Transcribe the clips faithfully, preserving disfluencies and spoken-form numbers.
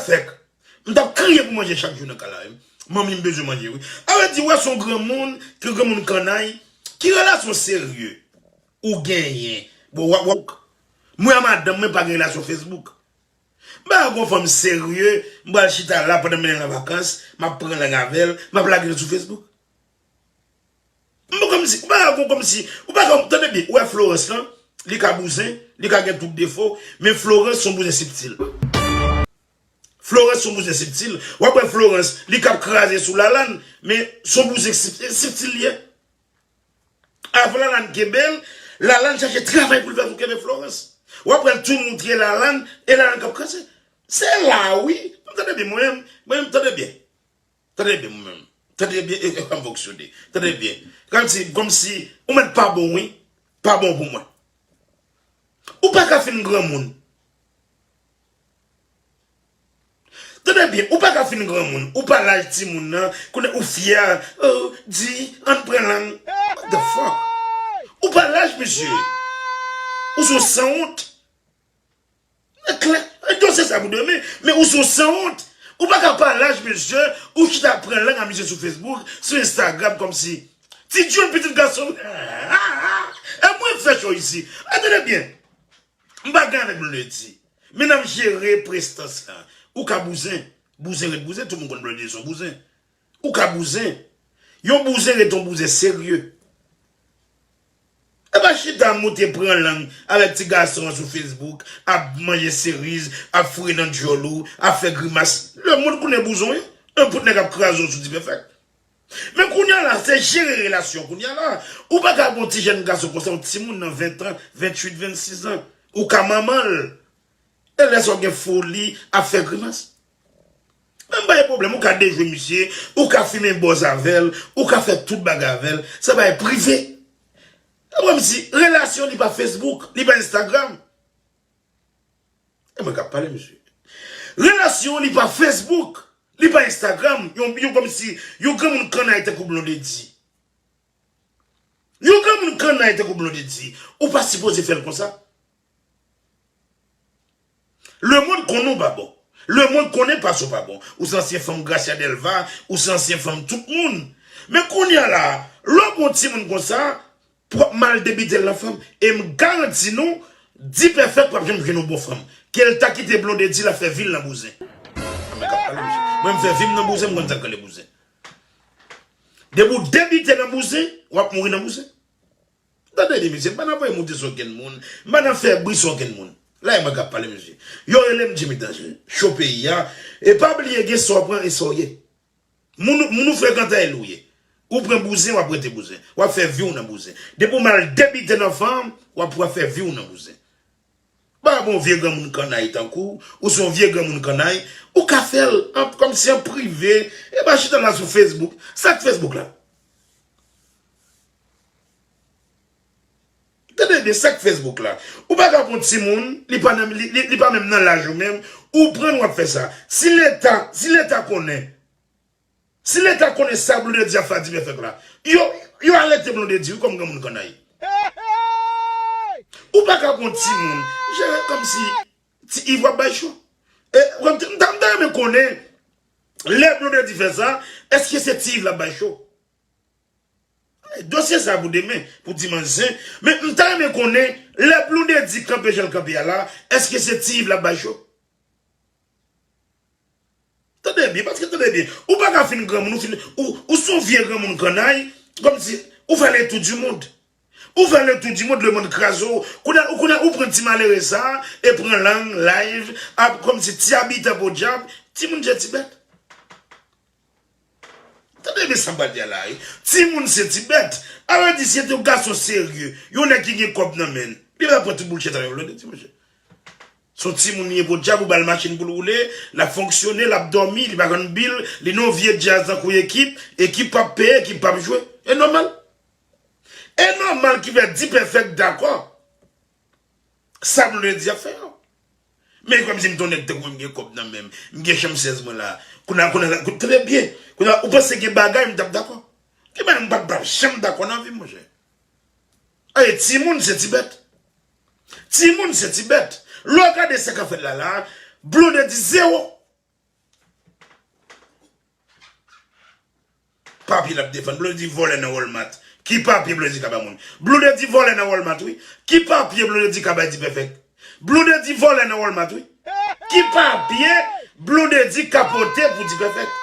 Pèk. M t ap kriye pou manje chak jou nan kay la, wi. Manmi m bezwen manje, wi. Sa vle di, w wè, se yon granmoun, ki granmoun kannay, ki relasyon serye ou genyen? Bon, w ap, w ap, mwen a madanm mwen pa gen relasyon Facebook. M pa gen yon fanm serye, m pral chita la pandan m mennen l an vakans, m ap pran lang avè l, m ap lage l sou Facebook. M pa kòmsi, ou pa ka kòmsi, ou pa ka, tande byen, ou wè Florence lan, li ka bouzen, li ka gen tout defo, men Florence se yon bouzen sibtil. Florence se yon bouzen sibtil. W ap wè Florence, li k ap kraze sou Lalane, men se yon bouzen sib-, sibtil li ye. Avan Lalane kenbe l, Lalane chache travay pou l fè pou kenbe Florence. W ap wè l tou moutre Lalane, e Lalane k ap kraze. Se la wi. Tande byen, mwen menm, mwen menm, tande byen. Tande byen mwen menm. Tande byen e, e kòm fonksyone. Tande byen. Kòmsi, kòmsi, ou mèt pa bon wi. Pa bon pou mwen. Ou pa ka fin granmoun. Tande byen, ou pa ka fin granmoun. Ou pa laj timoun nan. Kounye ou fyè. Oh, di, ann pran lang. What the fuck? Ou pa laj misye. Ou se yon sanwont. Klè, dosye sa pou demen, men ou se yon sanwont. Ou pa ka pa laj misye, ou chita pran lang a misye sou Facebook, sou Instagram, kòmsi. Ti John, pitit gason. E mwen fè cho isi. Tande byen. M pa gen avèk Blondedy. Men n ap jere prestans la. Ou ka bouzen. Bouzen ret bouzen, tout moun konn Blondedy se yon bouzen. Ou ka bouzen. Yon bouzen ret yon bouzen serye. E pa chita moute pran lang avèk ti gason an sou Facebook, ap manje seriz, ap foure nan djòl ou, ap fè grimas. Lemonn konnen bouzen w ye. Yon bout nèg ap kraze w sou Ti Pèfèk. Men kounye a la, se jere relasyon kounye a la. Ou pa ka gon ti jèn gason konsa, yon timoun nan ven tan, venntuit, vennsis an. Ou ka manman l. E lè sa w gen foli ap fè grimas. Men m pa gen pwoblèm, ou ka dejwe misye, ou ka fimen bòz avè l, ou ka fè tout bagay avè l. Se bagay prive. E kòmsi relasyon li pa Facebook, li pa Instagram. E mwen k ap pale, mesye. Relasyon li pa Facebook, li pa Instagram. Yon, yon kòmsi, yon granmoun kannay tankou Blondedy. Yon granmoun kannay tankou Blondedy, ou pa sipoze fè l konsa. Lemonn konnen w pa bon. Lemonn konnen pase w pa bon. Ou se ansyen fanm Gracia Delva, ou se ansyen fanm tout moun. Men kounye a la, lè w gon timoun konsa, pou w ap mal debite l nan fanm. E m garanti nou, Ti Pèfèk p ap janm jwenn yon bon fanm. Ke l ta kite Blondedy, l ap fè vi l nan bouzen. Mwen k ap pale, mesye. Mwen, m fè vi m nan bouzen, m konn sa k rele bouzen. Depi w debite nan bouzen, w ap mouri nan bouzen. Tande byen, mesye, m pa nan voye moute sou okenn moun, m pa nan fè bri sou okenn moun. La e mwen k ap pale, mesye. Yo rele m Jimmy Danje, cho peyi a, e pa bliye gen sa w pran e sa w ye. Moun, moun ou frekante a e li w ye. Ou pran bouzen, w ap rete bouzen. W ap fè vi w nan bouzen. Depi w mal debite nan fanm, w ap, w ap fè vi w nan bouzen. Pa bon vye granmoun kannay tankou w, ou se yon vye granmoun kannay, ou ka fè l an, kòmsi an prive, e pa chita la sou Facebook. Sa k Facebook la? Tande byen, sa k Facebook la? Ou pa ka pran timoun, li pa nan, li, li, li pa menm nan laj ou menm, ou pran l w ap fè sa. Si leta, si leta konnen, Si leta konnen sa Blondedy ap fè a Ti Pèfèk la, yo, yo arete Blondedy wi kòm granmoun kannay. Ou pa ka pran timoun, jere kòmsi Ti Iv w ap bay cho. E, m ta, m ta renmen konnen, lè Blondedy fè sa, èske se Ti Iv l ap bay cho? Dosye sa pou demen, pou dimanch zen. Men m ta renmen konnen, lè Blondedy kanpe jan l kanpe a la, èske se Ti Iv l ap bay cho? Tande byen, paske tande byen, ou pa ka fin granmoun, ou fin, ou, ou se yon vye granmoun kannay, kòmsi ou fè le tour du monde. Ou fè le tour du monde, lemonn kraze w. Kounye a, ou, kounye a, ou pran ti malere sa, e pran lang, live, ap, kòmsi ti abitan podyab, timoun se ti bèt. Tande byen sa m pral di a la, wi. Timoun se ti bèt. Sa vle di, si se te yon gason serye, yon nèg ki gen kòb nan men l, li pa t ap pran tout boulchet avèk Blondedy, monchè. Se yon timoun li ye podyab, ou ba l machin pou l woule, l ap fonksyone, l ap dòmi, li pa konn bil, li nan yon vye djaz tankou Ekip, Ekip p ap peye, Ekip p ap jwe. E nòmal. E nòmal ki fè Ti Pèfèk dakò. Sa Blondedy ap fè yo. Men kòmsi m t on nèg tankou mwen, m gen kòb nan men m, m gen chanm sèz mwen la. Kounye a, kounye a, koute byen. Kounye a, ou panse gen bagay, m t ap dakò. Gen bagay m pa t, p ap janm dakò nan vi m, monchè. Aye, timoun se ti bèt. Timoun se ti bèt. Lè w gade sa k ap fèt la, la, Blondedy zewo. papye l ap defann. Blondedy vòlè nan Walmart. Ki papye Blondedy ka ba moun? Blondedy vòlè nan Walmart, wi. Ki papye Blondedy ka bay D-Perfect? Blondedy vòlè nan Walmart, wi. Ki papye Blondedy ka pote pou D-Perfect?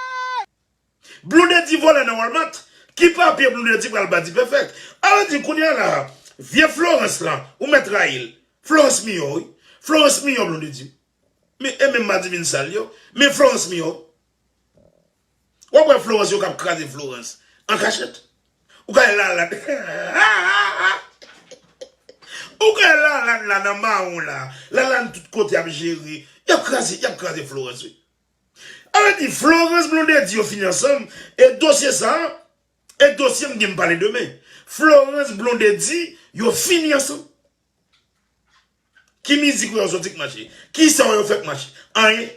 Blondedy vòlè nan Walmart. Ki papye Blondedy pral ba D-Perfect? A vle di, kounye a la, vye Florence lan, ou mèt rayi l. Florence miyò, wi. Florence miyò Blondedy. Men, e menm madivin sal yo. Men Florence miyò. W ap wè Florence, yo k ap kraze Florence an kachèt. Ou ka wè Lalane. Ou ka wè Lalane la nan mawon la. Lalane tout kote ap jere. Y ap kraze, y ap kraze Florence, wi. A vle di, Florence Blondedy yo fini ansanm. E dosye sa, e dosye m gen m pale demen. Florence Blondedy yo fini ansanm. Ki mizik yo soti k mache? Kisa yo fè k mache? Anyen.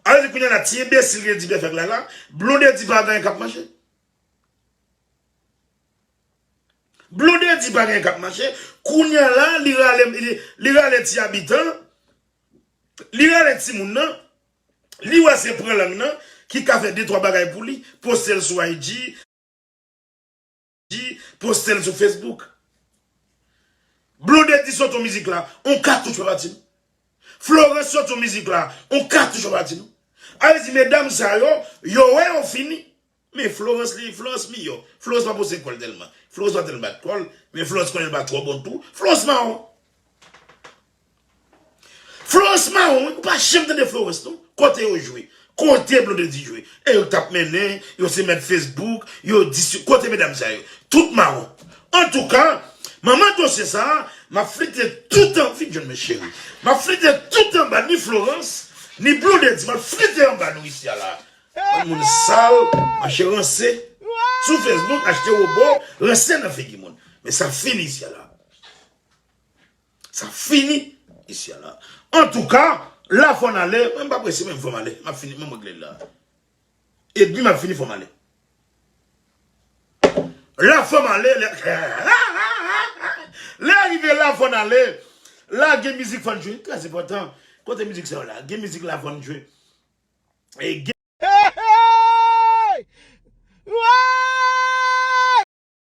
A vle di, kounye a la, ti enbesil ki di byen fèk la la, Blondedy pa gen anyen k ap mache. Blondedy pa gen anyen k ap mache. Kounye a la, li rale, li, li rale ti abitan, li rale timoun nan, li wè se pran lang nan ki ka fè de twa bagay pou li, poste l sou I G, poste l sou Facebook. Blondedy sot yon mizik la, on katouch pa pati nou. Florence sot yon mizik la, on katouch pa pati nou. A vle di, medam sa yo, yo wè yo fini. Men Florence li, Florence miyò. Florence pa poze kò l tèlman. Florence pa tèlman bat kò l, men Florence konnen l pa twò bon tou. Florence mawon. Florence mawon, wi, ou pa janm tande Florence, non? Kote yo jwe? Kote Blondedy jwe? E yo t ap mennen, yo se mèt Facebook, yo di si, kote medam sa yo? Tout mawon. Antouka, manman dosye sa a, m ap flite tout an, vin jwenn mwen cheri. M ap flite tout anba ni Florence, ni Blondedy, m ap flite anba nou isi a la. Bann moun sal, mache ranse sou Facebook, achte wobo, ranse nan figi moun. Men sa fini isi a la. Sa fini isi a la. Antouka, la fò n ale, mwen m pa prese, men fò m ale. M ap fini, mwen m regle l la. Edmi, m ap fini, fò m ale. La fò m ale, lè, lè rive la fò n ale. La gen mizik fò n jwe, trè enpòtan. Kote mizik sa yo la? Gen mizik la fò n jwe. E